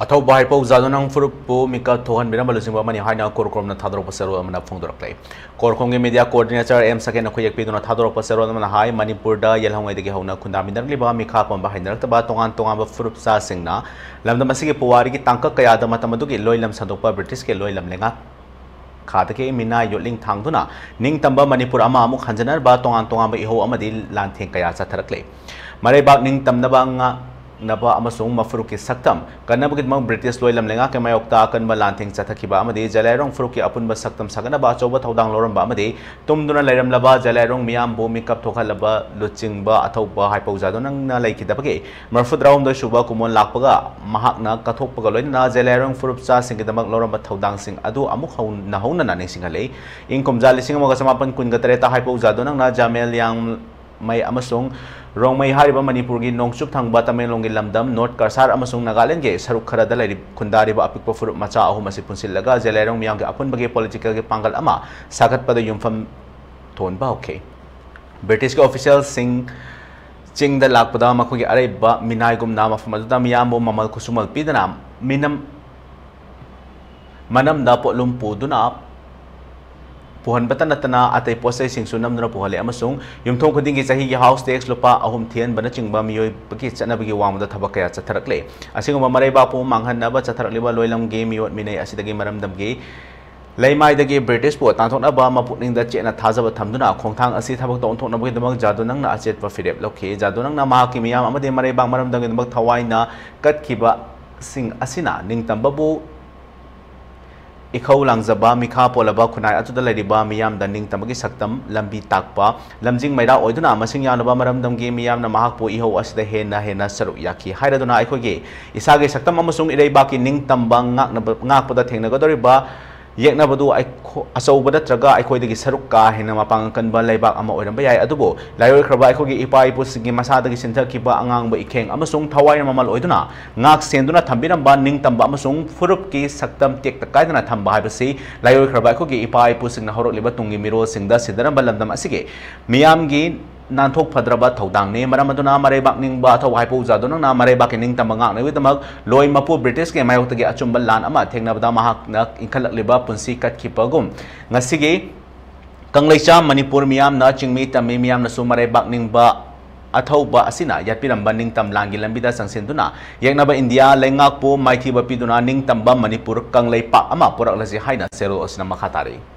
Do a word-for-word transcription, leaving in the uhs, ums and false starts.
ꯑꯊꯧꯕ ꯍꯥꯏꯄꯧ ꯖꯥꯗꯣꯅꯪ ꯐꯨꯔꯨꯞꯄꯨ ꯃꯤꯀꯞ ꯊꯣꯛꯍꯟꯕꯤꯔꯝꯕ ꯂꯨꯆꯤꯡꯕ ꯑꯃꯅꯤ ꯍꯥꯏꯅ ꯀꯣꯔꯀꯣꯝꯅ ꯊꯥꯗꯣꯔꯛꯄ ꯆꯦꯔꯣꯜ ꯑꯃꯅ ꯐꯣꯡꯗꯣꯔꯛꯂꯦ꯫ ꯀꯣꯔꯀꯣꯝꯒꯤ ꯃꯤꯗꯤꯌꯥ ꯀꯣꯑꯣꯔꯗꯤꯅꯦꯇꯔ ꯑꯦꯝ ꯁꯀꯦꯟꯅ ꯈꯨꯌꯦꯛ ꯄꯤꯗꯨꯅ ꯊꯥꯗꯣꯔꯛꯄ ꯆꯦꯔꯣꯜ ꯑꯃꯅ ꯍꯥꯏ, ꯃꯅꯤꯄꯨꯔꯗ ꯌꯦꯜꯍꯧꯉꯩꯗꯒꯤ ꯍꯧꯅ ꯈꯨꯟꯗꯥꯃꯤꯟꯅꯔꯛꯂꯤꯕ ꯃꯤꯈꯥ ꯄꯣꯟꯕ ꯍꯩꯅꯔꯛꯇꯕ ꯇꯣꯉꯥꯟ ꯇꯣꯉꯥꯟꯕ ꯐꯨꯔꯨꯞ ꯆꯥꯁꯤꯡꯅ ꯂꯝꯗꯝ ꯑꯁꯤꯒꯤ ꯄꯨꯋꯥꯔꯤꯒꯤ ꯇꯥꯡꯀꯛ ꯀꯌꯥꯗ ꯃꯇꯝ ꯑꯗꯨꯒꯤ ꯂꯣꯏꯂꯝ ꯁꯟꯗꯣꯛꯄ ꯕ꯭ꯔꯤꯇꯤꯁꯀꯤ ꯂꯣꯏꯂꯝ ꯂꯩꯉꯥꯛ ꯈꯥꯗꯒꯤ ꯃꯤꯅꯥꯏ ꯌꯣꯠꯂꯤꯡ ꯊꯥꯡꯗꯨꯅ ꯅꯤꯡꯇꯝꯕ ꯃꯅꯤꯄꯨꯔ ꯑꯃ ꯑꯃꯨꯛ ꯍꯟꯖꯅꯕ ꯇꯣꯉꯥꯟ ꯇꯣꯉꯥꯟꯕ ꯏꯍꯧ ꯑꯃꯗꯤ ꯂꯥꯟꯊꯦꯡ ꯀꯌꯥ ꯆꯠꯊꯔꯛꯂꯦ꯫ ꯃꯔꯩꯕꯥꯛ ꯅꯤꯡꯇꯝꯅꯕ ꯉꯥꯛꯅꯕ ꯑꯃꯁꯨꯡ ꯃꯐꯨꯔꯨꯞꯀꯤ ꯁꯛꯇꯝ ꯀꯟꯅꯕꯒꯤꯗꯃꯛ ꯕ꯭ꯔꯤꯇꯤꯁ ꯂꯣꯏꯂꯝ ꯂꯩꯉꯥꯛꯀꯤ ꯃꯥꯌꯣꯛꯇ ꯑꯀꯟꯕ ꯂꯥꯟꯊꯦꯡ ꯆꯠꯊꯈꯤꯕ ꯑꯃꯗꯤ ꯖꯂꯤꯌꯥꯡꯔꯣꯡ ꯐꯨꯔꯨꯞꯀꯤ ꯑꯄꯨꯟꯕ ꯁꯛꯇꯝ ꯁꯥꯒꯠꯅꯕ ꯑꯆꯧꯕ ꯊꯧꯗꯥꯡ ꯂꯧꯔꯝꯕ ꯑꯃꯗꯤ ꯇꯨꯝꯗꯨꯅ ꯂꯩꯔꯝꯂꯕ ꯖꯂꯤꯌꯥꯡꯔꯣꯡ ꯃꯤꯌꯥꯝꯕꯨ ꯃꯤꯀꯞ ꯊꯣꯛꯍꯜꯂꯕ ꯂꯨꯆꯤꯡꯕ ꯑꯊꯧꯕ ꯍꯥꯏꯄꯧ ꯖꯥꯗꯣꯅꯪꯅ ꯂꯩꯈꯤꯗꯕꯒꯤ ꯃꯔꯤꯐꯨ ꯇꯔꯥꯍꯨꯝꯗꯣꯏ ꯁꯨꯕ ꯀꯨꯝꯑꯣꯟ ꯂꯥꯛꯄꯒ ꯃꯍꯥꯛꯅ ꯀꯠꯊꯣꯛꯄꯒ ꯂꯣꯏꯅꯅ ꯖꯂꯤꯌꯥꯡꯔꯣꯡ ꯐꯨꯔꯨꯞ ꯆꯥꯁꯤꯡꯒꯤꯗꯃꯛ ꯂꯧꯔꯝꯕ ꯊꯧꯗꯥꯡꯁꯤꯡ ꯑꯗꯨ ꯑꯃꯨꯛ ꯍꯧꯅ ꯍꯧꯅꯅ ꯅꯤꯡꯁꯤꯡꯍꯜꯂꯤ꯫ ꯏꯪ ꯀꯨꯝꯖꯥ ꯂꯤꯁꯤꯡ ꯑꯃꯒ ꯆꯃꯥꯄꯟ ꯀꯨꯟꯒ ꯇꯔꯦꯠꯇ ꯍꯥꯏꯄꯧ ꯖꯥꯗꯣꯅꯪꯅ ꯖꯥꯃꯦꯂꯤꯌꯥꯡꯃꯩ ꯑꯃꯁꯨꯡ ꯔꯣꯡꯃꯩ ꯍꯥꯏꯔꯤꯕ ꯃꯅꯤꯄꯨꯔꯒꯤ ꯅꯣꯡꯆꯨꯞ ꯊꯪꯕ ꯇꯃꯦꯡꯂꯣꯡꯒꯤ ꯂꯝꯗꯝ, ꯅꯣꯔꯠ ꯀꯁꯥꯔ ꯑꯃꯁꯨꯡ ꯅꯥꯒꯥꯂꯦꯟꯗꯒꯤ ꯁꯔꯨꯛ ꯈꯔꯗ ꯂꯩꯔꯤ-, ꯈꯨꯟꯗꯥꯔꯤꯕ ꯑꯄꯤꯛꯄ ꯐꯨꯔꯨꯞ ꯃꯆꯥ ꯑꯍꯨꯝ ꯑꯁꯤ ꯄꯨꯟꯁꯤꯜꯂꯒ ꯖꯂꯤꯌꯥꯡꯔꯣꯡ ꯃꯤꯌꯥꯝꯒꯤ ꯑꯄꯨꯟꯕꯒꯤ ꯄꯣꯂꯤꯇꯤꯀꯦꯜꯒꯤ ꯄꯥꯡꯒꯜ ꯑꯃ ꯁꯥꯒꯠꯄꯗ ꯌꯨꯝꯐꯝ ꯊꯣꯟꯕ ꯍꯧꯈꯤ꯫ ꯕ꯭ꯔꯤꯇꯤꯁꯀꯤ ꯑꯣꯐꯤꯁꯤꯌꯦꯜꯁꯤꯡ ꯆꯤꯡꯗ ꯂꯥꯛꯄꯗ ꯃꯈꯣꯏꯒꯤ ꯑꯔꯩꯕ ꯃꯤꯅꯥꯏꯒꯨꯝꯅ ꯃꯐꯝ ꯑꯗꯨꯗ ꯃꯤꯌꯥꯝꯕꯨ ꯃꯃꯜ ꯈꯨꯠꯁꯨꯃꯜ ꯄꯤꯗꯅ ꯃꯤꯅꯝ-, ꯃꯅꯝꯗ ꯄꯣꯠꯂꯨꯝ ꯄꯨꯗꯨꯅ ꯄꯨꯍꯟꯕꯇ ꯅꯠꯇꯅ ꯑꯇꯩ ꯄꯣꯠ ꯆꯩꯁꯤꯡꯁꯨ ꯅꯝꯗꯨꯅ ꯄꯨꯍꯜꯂꯤ ꯑꯃꯁꯨꯡ ꯌꯨꯝꯊꯣꯡ ꯈꯨꯗꯤꯡꯒꯤ ꯆꯍꯤꯒꯤ ꯍꯥꯎꯁ ꯇꯦꯛꯁ ꯂꯨꯄꯥ ꯑꯍꯨꯝ ꯊꯤꯍꯟꯕꯅꯆꯤꯡꯕ ꯃꯤꯑꯣꯏꯕꯒꯤ ꯆꯠꯅꯕꯤꯒꯤ ꯋꯥꯡꯃꯗ ꯊꯕꯛ ꯀꯌꯥ ꯆꯠꯊꯔꯛꯂꯦ꯫ ꯑꯁꯤꯒꯨꯝꯕ ꯃꯔꯩꯕꯥꯛꯄꯨ ꯃꯥꯡꯍꯟꯅꯕ ꯆꯠꯊꯔꯛꯂꯤꯕ ꯂꯣꯏꯂꯝꯒꯤ ꯃꯤꯑꯣꯠ ꯃꯤꯅꯩ ꯑꯁꯤꯗꯒꯤ ꯃꯔꯝꯗꯝꯒꯤ ꯂꯩꯃꯥꯏꯗꯒꯤ ꯕ꯭ꯔꯤꯇꯤꯁꯄꯨ ꯇꯥꯟꯊꯣꯛꯅꯕ ꯃꯄꯨꯛꯅꯤꯡꯗ ꯆꯦꯠꯅ ꯊꯥꯖꯕ ꯊꯝꯗꯨꯅ ꯈꯣꯡꯊꯥꯡ ꯑꯁꯤ ꯊꯕꯛꯇ ꯑꯣꯟꯊꯣꯛꯅꯕꯒꯤꯗꯃꯛ ꯖꯥꯗꯨꯅꯪꯅ ꯑꯆꯦꯠꯄ ꯐꯤꯔꯦꯞ ꯂꯧꯈꯤ꯫ ꯖꯥꯗꯨꯅꯪꯅ ꯃꯍꯥꯛꯀꯤ ꯃꯤꯌꯥꯝ ꯑꯃꯗꯤ ꯃꯔꯩꯕꯥꯛ ꯃꯔꯝꯗꯝꯒꯤꯗꯃꯛ ꯊꯋꯥꯏꯅ ꯀꯠꯈꯤꯕꯁꯤꯡ ꯑꯁꯤꯅ ꯅꯤꯡꯇꯝꯕꯕꯨ ꯏꯈꯧ ꯂꯥꯡꯖꯕ ꯃꯤꯈꯥ ꯄꯣꯜꯂꯕ ꯈꯨꯟꯅꯥꯏ ꯑꯗꯨꯗ ꯂꯩꯔꯤꯕ ꯃꯤꯌꯥꯝꯗ ꯅꯤꯡꯇꯝꯕꯒꯤ ꯁꯛꯇꯝ ꯂꯝꯕꯤ ꯇꯥꯛꯄ ꯂꯝꯖꯤꯡ ꯃꯩꯔꯥ ꯑꯣꯏꯗꯨꯅ ꯃꯁꯤꯡ ꯌꯥꯝꯂꯕ ꯃꯔꯝꯗꯝꯒꯤ ꯃꯤꯌꯥꯝꯅ ꯃꯍꯥꯛꯄꯨ ꯏꯍꯧ ꯑꯁꯤꯗ ꯍꯦꯟꯅ ꯍꯦꯟꯅ ꯁꯔꯨꯛ ꯌꯥꯈꯤ ꯍꯥꯏꯔꯗꯨꯅ ꯑꯩꯈꯣꯏꯒꯤ ꯏꯁꯥꯒꯤ ꯁꯛꯇꯝ ꯑꯃꯁꯨꯡ ꯏꯔꯩꯕꯥꯛꯀꯤ ꯅꯤꯡꯇꯝꯕ ꯉꯥꯛꯅꯕ-, ꯉꯥꯛꯄꯗ ꯊꯦꯡꯅꯒꯗꯧꯔꯤꯕ ꯌꯦꯛꯅꯕꯗꯨ ꯑꯩꯈꯣ-, ꯑꯆꯧꯕ ꯅꯠꯇ꯭ꯔꯒ ꯑꯩꯈꯣꯏꯗꯒꯤ ꯁꯔꯨꯛ ꯀꯥ ꯍꯦꯟꯅ ꯃꯄꯥꯡꯒꯜ ꯀꯟꯕ ꯂꯩꯕꯥꯛ ꯑꯃ ꯑꯣꯏꯔꯝꯕ ꯌꯥꯏ, ꯑꯗꯨꯕꯨ ꯂꯥꯏꯑꯣꯏꯈ꯭ꯔꯕ ꯑꯩꯈꯣꯏꯒꯤ ꯏꯄꯥ ꯏꯄꯨꯁꯤꯡꯒꯤ ꯃꯁꯥꯗꯒꯤ ꯁꯤꯟꯊꯈꯤꯕ ꯑꯉꯥꯡꯕ ꯏꯈꯦꯡ ꯑꯃꯁꯨꯡ ꯊꯋꯥꯏꯅ ꯃꯃꯜ ꯑꯣꯏꯗꯨꯅ ꯉꯥꯛ ꯁꯦꯟꯗꯨꯅ ꯊꯝꯕꯤꯔꯝꯕ ꯅꯤꯡꯇꯝꯕ ꯑꯃꯁꯨꯡ ꯐꯨꯔꯨꯞꯀꯤ ꯁꯛꯇꯝ ꯇꯦꯛꯇ ꯀꯥꯏꯗꯅ ꯊꯝꯕ ꯍꯥꯏꯕꯁꯤ ꯂꯥꯏꯑꯣꯏꯈ꯭ꯔꯕ ꯑꯩꯈꯣꯏꯒꯤ ꯏꯄꯥ ꯏꯄꯨꯁꯤꯡꯅ ꯍꯧꯔꯛꯂꯤꯕ ꯇꯨꯡꯒꯤ ꯃꯤꯔꯣꯜꯁꯤꯡꯗ ꯁꯤꯟꯅꯔꯝꯕ ꯂꯝꯗꯝ ꯑꯁꯤꯒꯤ ꯃꯤꯌꯥꯝꯒꯤ ꯅꯥꯟꯊꯣꯛ ꯐꯗ꯭ꯔꯕ ꯊꯧꯗꯥꯡꯅꯤ꯫ ꯃꯔꯝ ꯑꯗꯨꯅ ꯃꯔꯩꯕꯥꯛ ꯅꯤꯡꯕ ꯑꯊꯧꯕ ꯍꯥꯏꯄꯧ ꯖꯥꯗꯣꯅꯪꯅ ꯃꯔꯩꯕꯥꯛꯀꯤ ꯅꯤꯡꯇꯝꯕ ꯉꯥꯛꯅꯕꯒꯤꯗꯃꯛ ꯂꯣꯏ ꯃꯄꯨ ꯕ꯭ꯔꯤꯇꯤꯁꯀꯤ ꯃꯥꯌꯣꯛꯇꯒꯤ ꯑꯆꯨꯝꯕ ꯂꯥꯟ ꯑꯃ ꯊꯦꯡꯅꯕꯗ ꯃꯍꯥꯛꯅ ꯏꯟꯈꯠꯂꯛꯂꯤꯕ ꯄꯨꯟꯁꯤ ꯀꯠꯈꯤꯕꯒꯨꯝ ꯉꯁꯤꯒꯤ ꯀꯪꯂꯩꯆꯥ ꯃꯅꯤꯄꯨꯔ ꯃꯤꯌꯥꯝꯅ ꯆꯤꯡꯃꯤ ꯇꯝꯃꯤ ꯃꯤꯌꯥꯝꯅꯁꯨ ꯃꯔꯩꯕꯥꯛ ꯅꯤꯡꯕ ꯑꯊꯧꯕ ꯑꯁꯤꯅ ꯌꯥꯠꯄꯤꯔꯝꯕ ꯅꯤꯡꯇꯝ ꯂꯥꯟꯒꯤ ꯂꯝꯕꯤꯗ ꯆꯪꯁꯤꯟꯗꯨꯅ ꯌꯦꯛꯅꯕ ꯏꯟꯗꯤꯌꯥ ꯂꯩꯉꯥꯛꯄꯨ ꯃꯥꯏꯊꯤꯕ ꯄꯤꯗꯨꯅ ꯅꯤꯡꯇꯝꯕ ꯃꯅꯤꯄꯨꯔ ꯀꯪꯂꯩꯄꯥꯛ ꯑꯃ ꯄꯨꯔꯛꯂꯁꯤ ꯍꯥꯏꯅ ꯆꯦꯔꯣꯜ ꯑꯁꯤꯅ ꯃꯈꯥ ꯇꯥꯔꯛꯏ꯫